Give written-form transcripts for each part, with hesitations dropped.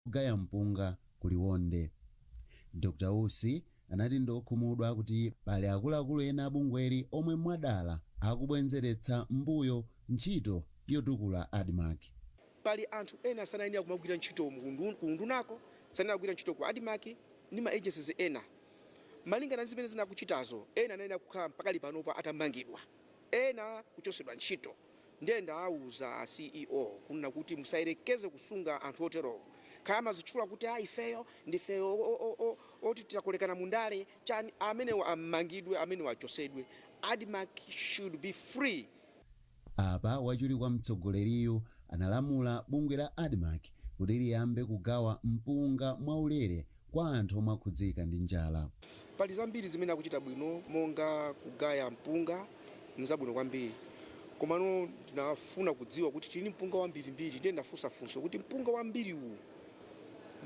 Yogaya mpunga ku Liwonde. Dr Usi anati ndiokhumudwa kuti pali akuluakulu ena abungweli omwe mwadala akubwenzeretsa mbuyo ntchito yotukula ADMARC. Pali anthu ena sanayenera kumagwira ntchito ku undunako, sanayenera kugwira ntchito ku ADMARC ndi ma agencies ena. Malingana ndi zimene zinakuchitazo, ena anayenera kukhala mpakali panopa atamangidwa, ena kuchosedwa ntchito. Ndiye ndawuza a CEO kunena kuti musayerekeze kusunga anthu oterowo, kaya amazitchula kuti a ifeyo ndifeyo oti titakolekana mundale chani. Amenewo amangidwe, amenewo achosedwe. ADMARC should be free. Apa wachiwiri kwa mtsogoleriyu analamula bungwe la ADMARC kuti liyambe kugawa mpunga mwaulere kwa anthu omwe akhudzika ndi njala. Pali zambiri zimene akuchita bwino, monga kugaya mpunga, nzabwino kwambiri. Komano ndinafuna kudziwa kuti tili mpunga wambirimbiri. Ndiye ndafunsa funso kuti mpunga wambiri uwu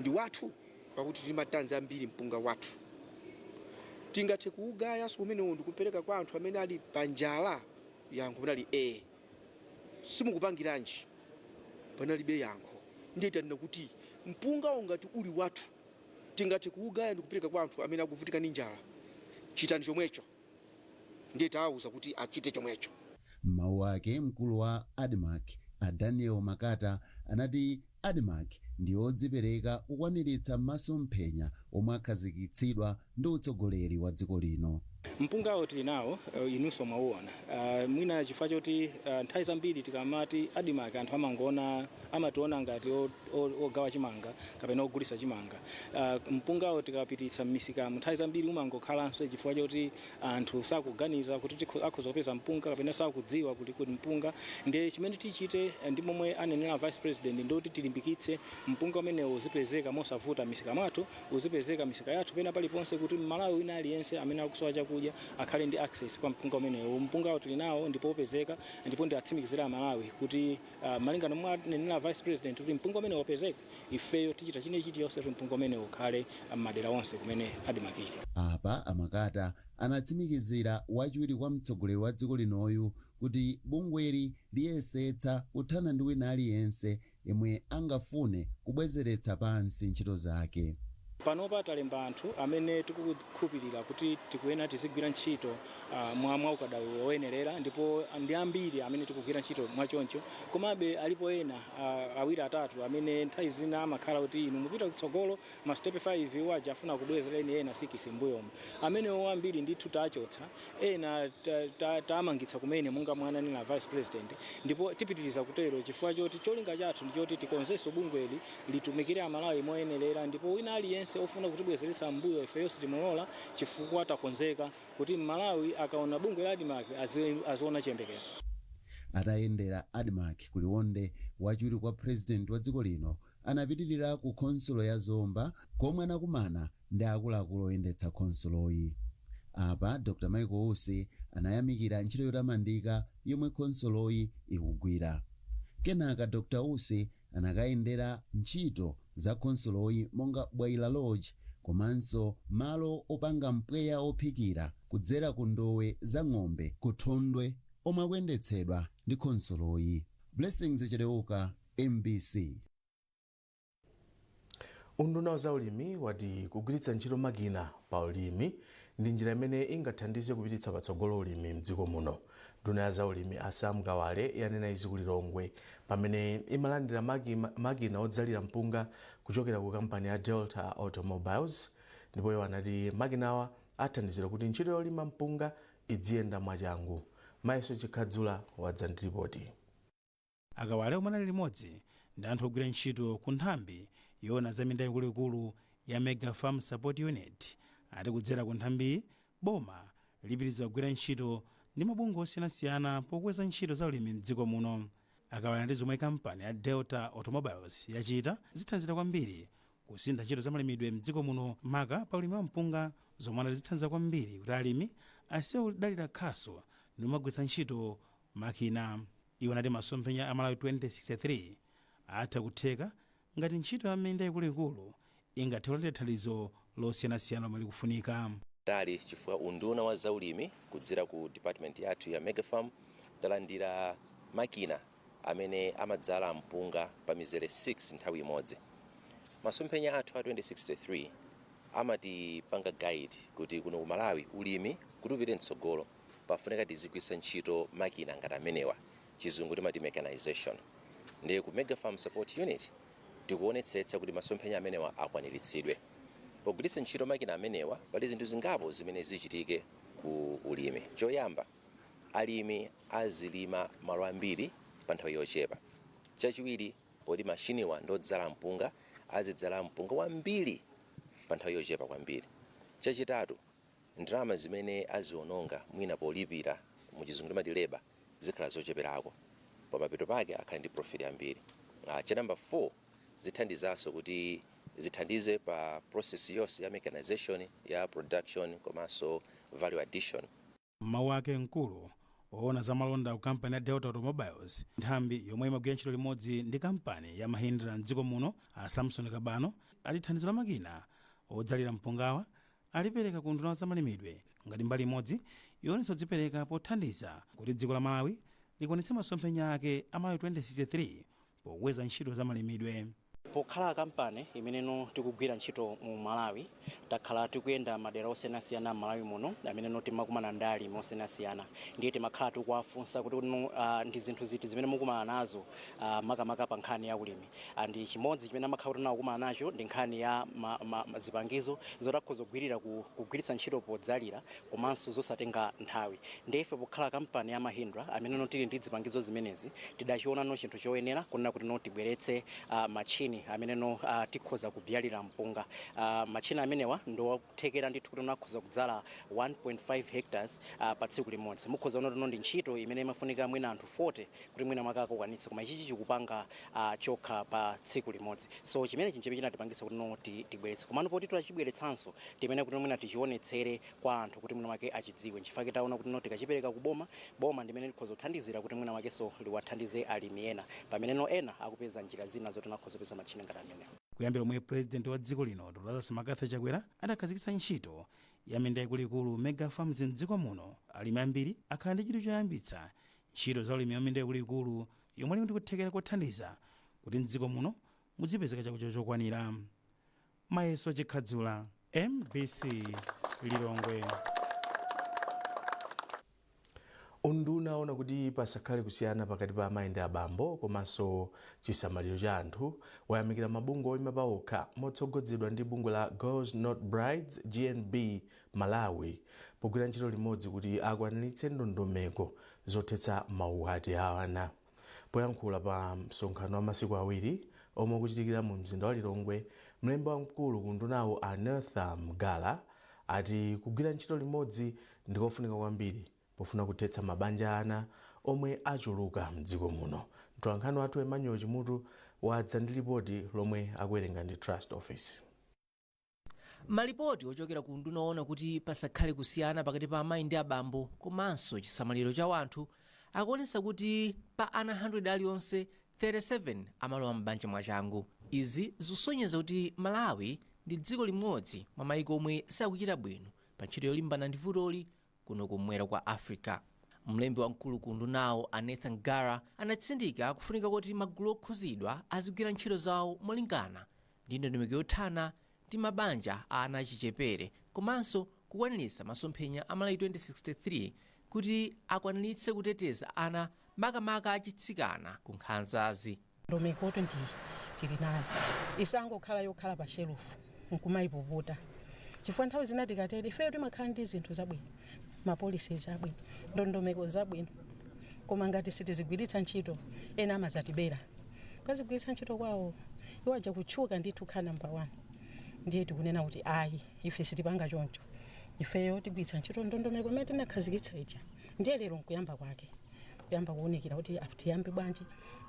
ndi wathu, pakuti tili matanzi ambiri. Mpunga wathu tingathe kuugayanso umenewo ndikupereka kwa anthu amene ali panjala? Yankho panali a simukupangiranji, panalibe yankho. Ndiye tanena kuti mpunga ungati uli wathu, tingathe kuugaya ndikupereka kwa anthu amene akuvutika ndi njala, chitani chomwecho. Ndiye tawauza kuti achite chomwecho. M'mawu ake, mkulu wa ADMARC a Daniel Makata anati ADMARC ndi odzipereka kukwaniritsa masomphenya omwe akhazikitsidwa ndi utsogoleri wa dziko lino. Mpungawo tili nawo, inunso mwauona. Mwina chifukwa choti nthawi zambiri tikamati ADMARC, anthu amangoona, amationa ngati ogawa chimanga kapena ogulitsa chimanga. Mpungawo tikapititsa m'misikamu, nthawi zambiri umangokhalanso chifukwa choti anthu sakuganiza kuti akhoza kupeza mpunga kapena sakudziwa kuti mpunga. Ndiye chimene tichite, ndi momwe anenera Vice President, ndikuti tilimbikitse mpunga umenewo uzipezeka mosavuta m'misika mwathu, uzipezeka misika yathu pena paliponse, kuti Mmalawi wina aliyense amene akusowa chakudya akhale ndi access kwa mpunga umenewo. Mpungawo tili nawo ndipo upezeka, ndipo ndiatsimikizira Amalawi kuti malingana momwe anenera Vice President kuti mpunga umenewo wapezeka, ifeyo tichita chine chilichonse kuti mpunga umenewo ukhale m'madera onse kumene ADMARC ili. Apa aMakata anatsimikizira wachiwiri kwa mtsogoleri wa dziko linoyu kuti bungweli liyesetsa kuthana ndi wina aliyense yemwe angafune kubwezeretsa pansi ntchito zake. Panopa talemba anthu amene tikukhulupirira kuti tikuyenera tizigwira ntchito mwa ukadaulo woyenerera, ndipo ndi ambiri amene tikugwira ntchito mwachoncho. Komabe alipo ena awiri, atatu amene nthawi zina amakhala kuti inu mupita kutsogolo ma step 5, waja afuna kubwezereni ena 6 mbuyomo. Amenewo ambiri ndithu tachotsa, ena tamangitsa kumene, monga mwananena Vice President, ndipo tipitiriza kutero chifukwa choti cholinga chathu ndi choti tikonzenso bungweli litumikire Amalawi moyenerera. Ndipo wina aliyense ofuna kutibwezeretsa mbuyo, ifeyo sitimulola, chifukwa takonzeka kuti Mmalawi akaona bungwe la ADMARC aziona chiyembekezo. Atayendera ADMARC kuLionde, wachiwiri kwa President wa dziko lino anapitirira ku khonsolo ya Zomba komwe anakumana ndi akuluakulu oyendetsa khonsoloyi. Apa Dr Michael Usi anayamikira ntchito yotamandika yomwe khonsoloyi ikugwira. Kenaka Dr Usi anakayendera ntchito za khonsoloyi monga Bwaila Lodge komanso malo opanga mpweya ophikira kudzera ku ndowe za ng'ombe ku Thondwe omwe akuyendetsedwa ndi khonsoloyi. Blessings Chideuka, MBC. Unduna wa zaulimi wati kugwiritsa ntchito makina pa ulimi ndi njira imene ingathandize kupititsa patsogolo ulimi mdziko muno. Nduna ya zaulimi a Sam Kawale yanena izi ku Lilongwe pamene imalandira makina odzalira mpunga kuchokera ku kampani ya Delta Automobiles, ndipo iwo anati makinawa athandizira kuti ntchito yolima mpunga idziyenda mwachangu. Mayeso Chikhadzula wadza ndi ripoti. AKawale, omwe anali limodzi ndi anthu ogwira ntchito ku nthambi yoona za minda ikuluikulu ya Mega Farm Support Unit, ati kudzera ku nthambiyi boma lipitiriza kugwira ntchito ndi mabungwe osiyanasiyana pokweza ntchito za ulimi mdziko muno. AKawale anati zomwe kampani ya Delta Automobiles yachita zithandizira kwambiri kusintha ntchito za malimidwe mdziko muno, maka pa ulimi wa mpunga, zomwe anati zithandiza kwambiri kuti alimi asiye kudalira khasu ndi kumagwiritsa ntchito makina. Iwo anati masomphenya a Malawi 2063 atha kutheka ngati ntchito ya minda ikuluikulu ingathe kulandira thandizo losiyanasiyana lomwe likufunika. Tali chifukwa unduna wa zaulimi kudzera ku department yathu ya Megafarm talandira makina amene amadzala mpunga pa mizere 6 nthawi imodzi. Masomphenya athu a 2063 amatipanga guide kuti kuno ku Malawi ulimi kuti upite mtsogolo pafunika tizigwiritsa ntchito makina ngati amenewa, Chizungu timati mechanization. Ndiye ku Mega Farm Support Unit tikuonetsetsa kuti masomphenya amenewa akwaniritsidwe pogwiritsa ntchito makina amenewa. Pali zinthu zingapo zimene zichitike ku ulimi. Choyamba, alimi azilima malo ambiri pa nthawi yochepa. Chachiwiri, poti mashiniwa ndodzala mpunga, azidzala mpunga wambiri pa nthawi yochepa kwambiri. Chachitatu, ndalama zimene aziononga mwina polipira, muchizungu timati labour, zikhala zocheperako, pamapeto pake akhale ndi profit ambiri. Cha number 4, zithandizanso kuti zithandize pa process yonse ya mechanization ya production komanso value addition. Mawu ake, mkulu woona za malonda ku kampani ya Delta Automobiles, nthambi yomwe imagwira ntchito limodzi ndi kampani ya Mahindra mdziko muno, a Samson Kabano, ati thandizo la makina odzalira mpungawa alipereka ku nduna zamalimidwe ngati mbali imodzi yoonetsa kudzipereka pothandiza kuti dziko la Malawi likwanitse masomphenya ake a Malawi 2063 pokweza ntchito za malimidwe. Pokhala kampani imeneno tikugwira ntchito mu Malawi, takhala tikuyenda madera osiyanasiyana m'Malawi muno ameneno timakumana ndi alimi osiyanasiyana. Ndiye timakhala tikuwafunsa kuti kuno ndi zinthu ziti zimene mukumana nazo, makamaka pa nkhani ya ulimi. Ndi chimodzi chimene amakhala kuti nakukumana nacho ndi nkhani ya zipangizo zotakhoza kugwirira kugwiritsa ntchito podzalira komanso zosatenga nthawi. Ndiye ife pokhala kampani ya Mahindra ameneno tili ndi zipangizo zimenezi, tidachionano chinthu choyenera kunena kuti no, tibweretse machini ameneno tikhoza kubyalira mpunga. Machini amenewa ndothekera ndithu kuti akhoza kudzala 1.5 hectares pa tsiku limodzi. Mukhoza kuona kuti ndi ntchito imene imafunika mwina anthu 40 kuti mwina mwakakukwanitse, koma ichichi chikupanga chokha pa tsiku limodzi. So chimene chinchebe chinatipangisa kuti no, tibweretse. Komano poti tachibweretsanso, timene kuti mwina tichionetsere kwa anthu kuti mwina mwake achidziwe. Nchifukwa taona kuti no, tikachipereka ku boma, boma ndimene likhoza kuthandizira kuti mwina mwakenso liwathandize alimi ena, pameneno ena akupeza njira zina zoti akhoza kupeza machini ngati amenewa. Kuyambira omwe President wa dziko lino Dr Lazarus McCarthy Chakwera adakhazikitsa ntchito ya minda ikuluikulu, mega farms, mdziko muno, alimi ambiri akhala ndi chidwi choyambitsa ntchito za ulimi wa minda ikuluikulu yomwe ili ndi kuthekera kothandiza kuti mdziko muno muzipezeka chakudya chokwanira. Mayeso Chikhadzula, MBC, Lilongwe. Unduna ona kuti pasakhale kusiyana pakati pa amayi ndi abambo komanso chisamaliro cha anthu wayamikira mabungwe oyima pawokha motsogozedwa ndi bungwe la Girls Not Brides, GNB Malawi, pogwira ntchito limodzi kuti akwaniritse ndondomeko zothetsa maukwati a ana. Poyankhula pa msonkhano wa masiku 2 omwe ukuchitikira mu mzinda wa Lilongwe, mlembi wamkulu ku undunawo a Nertha Mgala ati kugwira ntchito limodzi ndikofunika kwambiri pofuna kuthetsa mabanja ana omwe achuluka mdziko muno. Mtolankhani wathu Emmanuel Chimutu wadza ndi lipoti lomwe akuwerenga ndi Trust Office. Malipoti ochokera ku nduna oona kuti pasakhale kusiyana pakati pa amayi ndi abambo komanso chisamaliro cha wanthu akuonetsa kuti pa ana 100 alionse, 37 amalowa m'banja mwachangu. Izi zikusonyeza kuti Malawi ndi dziko limodzi mwa mayiko omwe sakuchita bwino pa ntchito yolimbana ndi vutoli kuno kumwera kwa Africa. Mlembi wamkulu ku undunawo a Nathan Gara anatsindika kufunika kuti magulu okhuzidwa azigwira ntchito zawo molingana ndi ndondomeko yothana ndi mabanja a ana achichepere komanso kukwaniritsa masomphenya a Malawi 2063 kuti akwaniritse kuteteza ana, makamaka achitsikana, ku nkhanzazi. Ndondomekoto ndi tili nayo, isangokhala yokhala pa shelufu nkumayipuputa, chifukwa nthawi zina tikatere ifeyo timakhala ndi zinthu zabwino, ma policies abwino, ndondomeko zabwino, koma ngati sitizigwiritsa ntchito, ena amazatibera kukazigwiritsa ntchito kwawo, iwo aja kutchuka ndithu, kukhala number one. Ndiye tikunena kuti ayi, ife sitipanga choncho. Ifeyo tigwiritsa ntchito ndondomeko imene tinakhazikitsa ija. Ndiye lero nkuyamba kwake, kuyamba kuwunikira kuti tiyambe bwanji,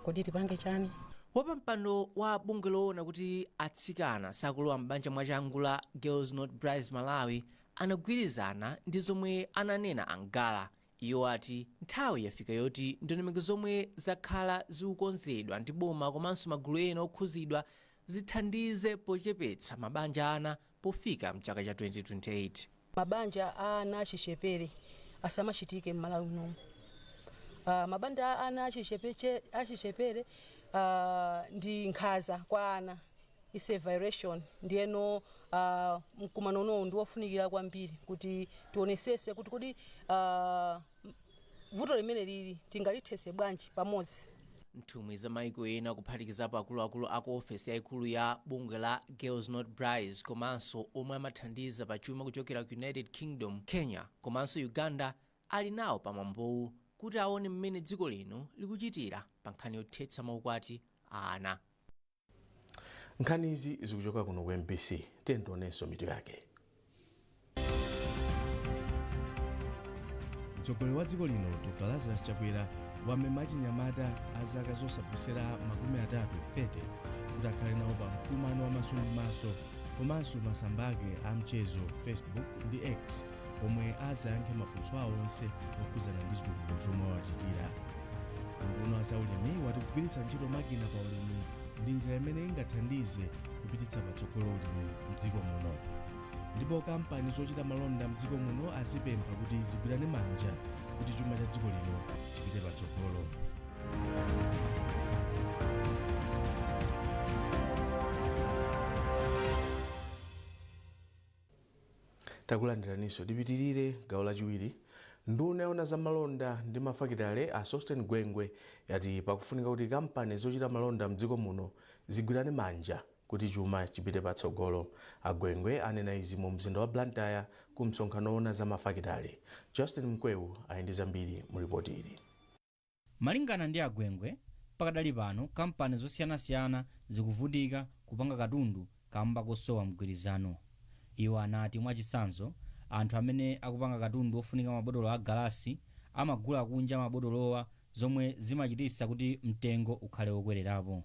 kodi tipange chani. Wapampando wa bungwe loona kuti atsikana sakulowa m'banja mwachangu la Girls Not Brides Malawi anagwirizana ndi zomwe ananena Angala. Iwo ati nthawi yafika yoti ndondomeko zomwe zakhala zikukonzedwa ndi boma komanso magulu ena okhuzidwa zithandize pochepetsa mabanja ana pofika mchaka cha 2028. Mabanja a ana achichepere asamachitike m'Malawi muno. Mabanja a ana achichepere ndi nkhanza kwa ana. Is a violation. Ndiyeno mkumano unowu ndi wofunikira kwambiri kuti tionesese kuti kodi vuto limene lili tingalithese bwanji pamodzi. Nthumwi za maiko ena, kuphatikizapo akuluakulu aku ofesi yayikulu ya bungwe la Girls Not Brides komanso omwe amathandiza pachuma kuchokera ku United Kingdom, Kenya komanso Uganda, ali nawo pamwambowu kuti aone mmene dziko lino likuchitira pa nkhani yothetsa maukwati a ana. Nkhani izi zikuchoka kuno ku MBC. Tionenso mitu yake. Mtsogoleri wa dziko lino Dr Lazarus Chakwera wamema achinyamata a zaka zosaposera 30 30 kuti akhale nawo pa mkumano wamaso ndi maso komanso masamba ake a mchezo Facebook ndi X, pomwe azayankhe mafunso awo onse okhuzana ndi zitukuko zomwe wachitira. Nduna wa zaulimi wati kugwiritsa ntchito makina pa ulimi ndi njira imene ingathandize kupititsa patsogolo ulimi mdziko muno. Ndipo kampani zochita malonda mdziko muno azipempha kuti zigwirane manja kuti chuma cha dziko lino chipite patsogolo. Takulandiraninso, tipitirire gawo lachiwiri. Nduna yoona za malonda ndi mafakitale a Sosten Gwengwe yati pakufunika kuti kampani zochita malonda mdziko muno zigwirane manja kuti chuma chipite patsogolo. Agwengwe anena izi mu mzinda wa Blantyre ku msonkhano woona za mafakitale. Justin Mkweu ali ndi zambiri mu ripoti ili. Malingana ndi Agwengwe, pakadali pano kampani zosiyanasiyana zikuvutika kupanga katundu kamba kosowa mgwirizano. Iwo anati mwachitsanzo, anthu amene akupanga katundu ofunika mabotolo a galasi amagula kunja mabotolowa, zomwe zimachititsa kuti mtengo ukhale wokwererapo.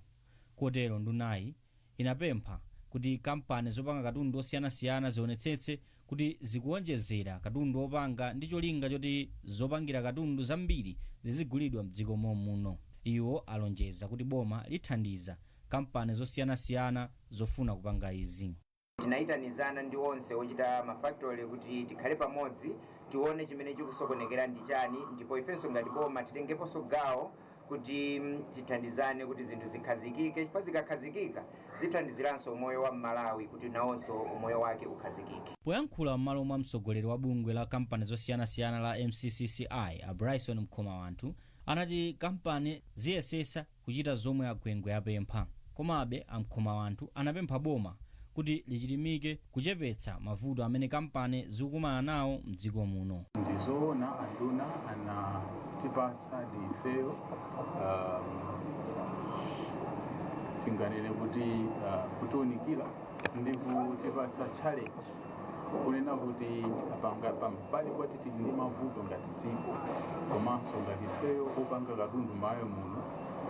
Kotero ndunayi inapempha kuti kampani zopanga katundu osiyanasiyana zionetsetse kuti zikuwonjezera katundu opanga ndi cholinga choti zopangira katundu zambiri zizigulidwa mdziko muno. Iwo alonjeza kuti boma lithandiza kampani zosiyanasiyana zofuna kupanga izi. Tinayitanizana ndi onse ochita mafactory kuti tikhale pamodzi, tione chimene chikusokonekera ndi chani, ndipo ifenso ngati boma titengeponso gawo kuti tithandizane kuti zinthu zikhazikike, chifukwa zikakhazikika zithandiziranso umoyo wa Mmalawi kuti nawonso umoyo wake ukhazikike. Poyankhula m'malo mwa mtsogoleri wa bungwe la kampani zosiyanasiyana la MCCCI, a Bryson Mkhomawanthu, anati kampani ziyesesa kuchita zomwe Agwengwe apempha. Komabe Amkhomawanthu anapempha boma kuti lichilimike kuchepetsa mavuto amene kampani zikukumana nawo mdziko muno. Ndizoona, anduna anatipatsa ifeyo tinganene kuti kutiunikira ndi kutipatsa challenge kunena kuti pali poti tili ndi mavuto ngati dziko komanso ngati ifeyo opanga katundu m'Malawi muno,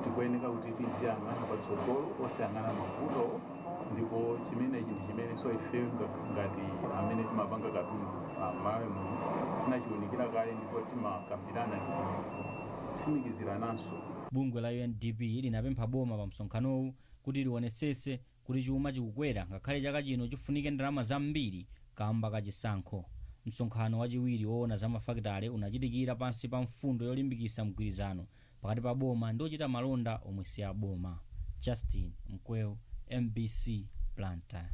tikuyeneka kuti tiziyang'ana patsogolo osayang'ana mavuto. Ndipo chimenechi ndi chimenenso ifeyo ngati amene timapanga katundu m'Malawi muno tinachiunikira kale, ndipo timakambirana ndi kutsimikizirananso. Bungwe la UNDP linapempha boma pa msonkhanowu kuti lionetsetse kuti chuma chikukwera ngakhale chaka chino chifunike ndalama zambiri kamba kachisankho. Msonkhano wachiwiri woona za mafakitale unachitikira pansi pa mfundo yolimbikitsa mgwirizano pakati pa boma ndi ochita malonda omwe si aboma. Justin Mkweu, MBC, Blantyre.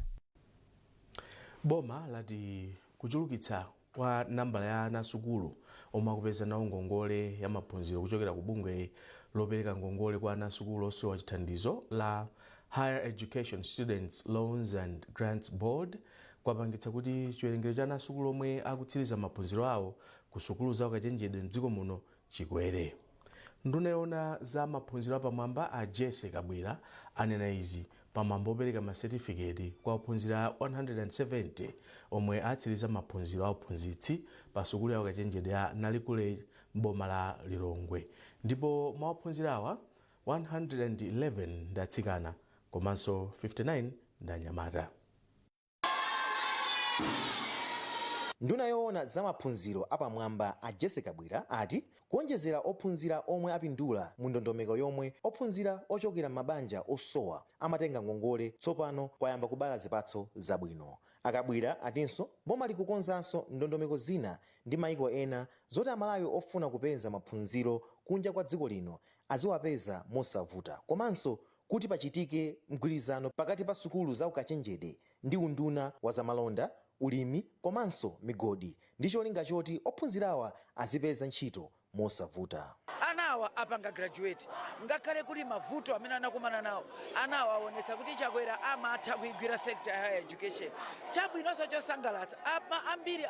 Boma lati kuchulukitsa kwa nambala ya ana asukulu omwe akupeza nawo ngongole ya maphunziro kuchokera ku bungwe lopereka ngongole kwa ana asukulu osowa chithandizo la Higher Education Students Loans and Grants Board kwapangitsa kuti chiwerengero cha ana asukulu omwe akutsiriza maphunziro awo ku sukulu za ukachenjede mdziko muno chikwere. Nduna yoona za maphunziro apamwamba a Jesse Kabwira anena izi pamwambo opereka masetifiketi kwa ophunzira 170 omwe atsiriza maphunziro a uphunzitsi pa sukulu ya ukachenjede ya Nalikule m'boma la Lilongwe. Ndipo mwa ophunzira awa, 111 ndi atsikana komanso 59 ndi anyamata. Nduna yoona za maphunziro apamwamba a Jesse Kabwira ati kuonjezera ophunzira omwe apindula mu ndondomeko yomwe ophunzira ochokera m'mabanja osowa amatenga ngongole tsopano kwayamba kubala zipatso zabwino. Akabwira atinso boma likukonzanso ndondomeko zina ndi maiko ena zoti Amalawi ofuna kupeza maphunziro kunja kwa dziko lino aziwapeza mosavuta komanso Kuti pachitike mgwirizano pakati pa sukulu za ukachenjede ndi unduna wa zamalonda, ulimi komanso migodi ndi cholinga choti ophunzirawa azipeza ntchito mosavuta. Anawa apanga graduate ngakhale kuli mavuto amene anakumana nawo. Anawa aonetsa kuti Chakwera amatha kuigwira sector ya higher education. Chabwinonso chosangalatsa, ama ambiri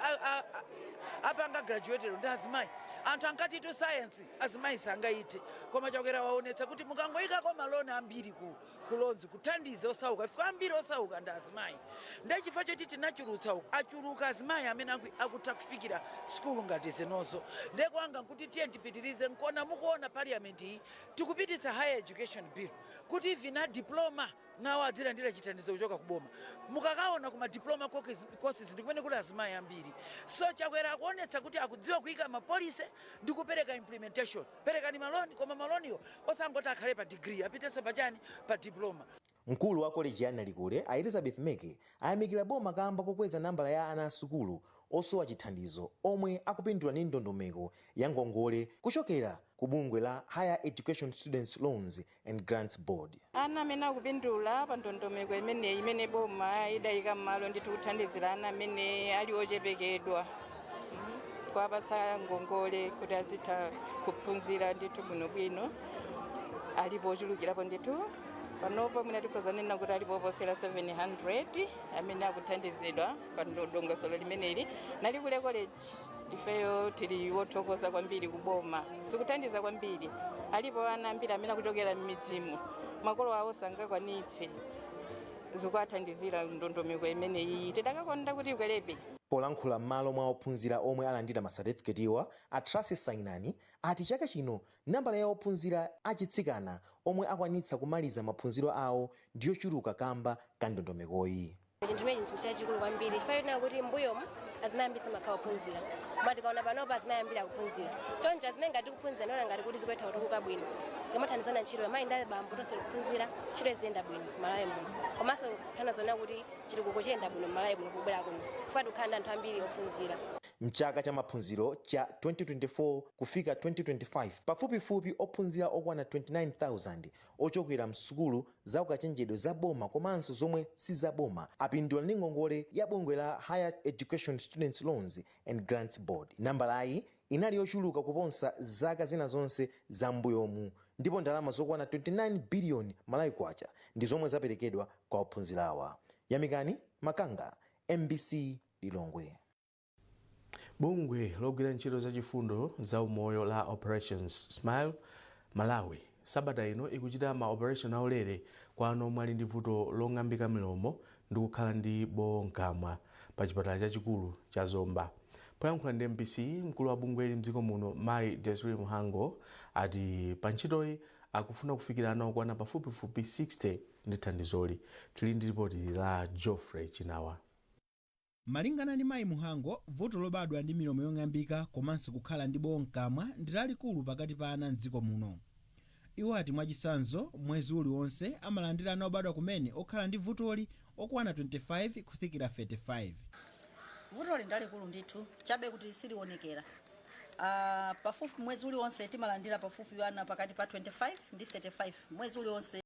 apanga graduate ndi azimayi. Anthu ankati tu science azimayi sangaite, koma Chakwera waonetsa kuti mukangoyikako ma loan ambiri ku loans kuthandiza osauka, ifika ambiri osauka ndi azimayi. Ndechifukwa choti tinachulutsa uku, achuluka azimayi amene akutha kufikira sukulu ngati zinozo. Ndekwanga nkuti tiye tipitirize. Nkona mukuona parliament iyi tikupititsa higher education bill kuti even a diploma nawo adzilandira chithandizo kuchoka kuboma. Mukakaona kuma diploma courses ndi kumene kuli azimayi ambiri. So Chakwera akuonetsa kuti akudziwa kuyika ma policy ndi kupereka implementation. Perekani ma loan, koma ma loan iwo osangoti akhale pa degree, apitenso pachani, pa diploma. Mkulu wa koleji ya Nalikule, a Elizabeth Meke, ayamikira boma kamba kokweza nambala ya ana asukulu osowa chithandizo omwe akupindula ndi ndondomeko ya ngongole kuchokera ku bungwe la Higher Education Students Loans and Grants Board. Ana amene akupindula pa ndondomeko imeneyi imene boma idayika m'malo ndithu kuthandizira ana amene ali ochepekedwa, kuwapatsa ngongole kuti azitha kuphunzira ndithu bwinobwino, alipo ochulukirapo ndithu. Panopo mwina tikhoza nena kuti alipo oposera 700 amene akuthandizidwa pa dongosolo limeneli. Nalikule College ifeyo tili wothokoza kwambiri kuboma, zikuthandiza kwambiri. Alipo ana ambiri amene akuchokera m'midzimu, makolo awo sangakwanitse, zikuwathandizira ndondomeko imeneyi. Tidakakonda kuti ikwerebe. Polankhula m'malo mwa ophunzira omwe alandira masatifiketiwa, a Trasi Sainani ati chaka chino nambala ya ophunzira achitsikana omwe akwanitsa kumaliza maphunziro awo ndiyochuluka kamba ka ndondomekoyi. Chinthu chimenechi chinthu chachikulu kwambiri, chifukwa chonena kuti mbuyomu azimayi ambiri samakhala ophunzira, koma tikaona panopa azimayi ambiri akuphunzira. Choncho azimayi ngati tikuphunzira, ndiona ngati kuti zikuyetha kutukuka bwino tikamathandizana ntchito, amayi ndi abambo tonse tikuphunzira, ntchito iziyenda bwino m'Malawi muno, komanso kuthandiza kuti chitukuko chiyenda bwino m'Malawi muno kubwera kuno, chifukwa tikukhala ndi anthu ambiri ophunzira. Mchaka cha maphunziro cha 2024 kufika 2025, pafupifupi ophunzira okwana 29,000 ochokera msukulu za ukachenjedwe za boma komanso zomwe si za boma apindula ndi ngongole ya bungwe la Higher Education Students Loans and Grants Board. Nambalayi inali yochuluka kuposa zaka zina zonse za mbuyomu, ndipo ndalama zokwana 29 biliyoni Malawi kwacha ndi zomwe zaperekedwa kwa ophunzirawa. Yamikani Makanga, MBC, Lilongwe. Bungwe logwira ntchito zachifundo za umoyo la Operations Smile Malawi sabata ino ikuchita ma operation aulere kwa ana omwe ali ndi vuto long'ambika milomo ndi kukhala ndi bowo mkamwa pa chipatala chachikulu cha Zomba. Poyankhula ndi MBC, mkulu wa bungweli mdziko muno, mayi Desiree Muhango, ati pa ntchitoyi akufuna kufikira ana okwana pafupifupi 60 ndi thandizoli. Tili ndi ripoti la Geoffrey Chinawa. Malingana ndi mayi Muhango, vuto lobadwa ndi milomo yong'ambika komanso kukhala ndi bowo mkamwa ndi lalikulu pakati pa ana mdziko muno. Iwo ati mwachitsanzo, mwezi uliwonse amalandira ana obadwa kumene okhala ndi vutoli okwana 25 kufikira 35. Vutoli ndalikulu ndithu, chabe kuti silionekera. Pafupi mwezi uliwonse timalandira pafupi ana pakati pa 25 ndi 35 mwezi uliwonse.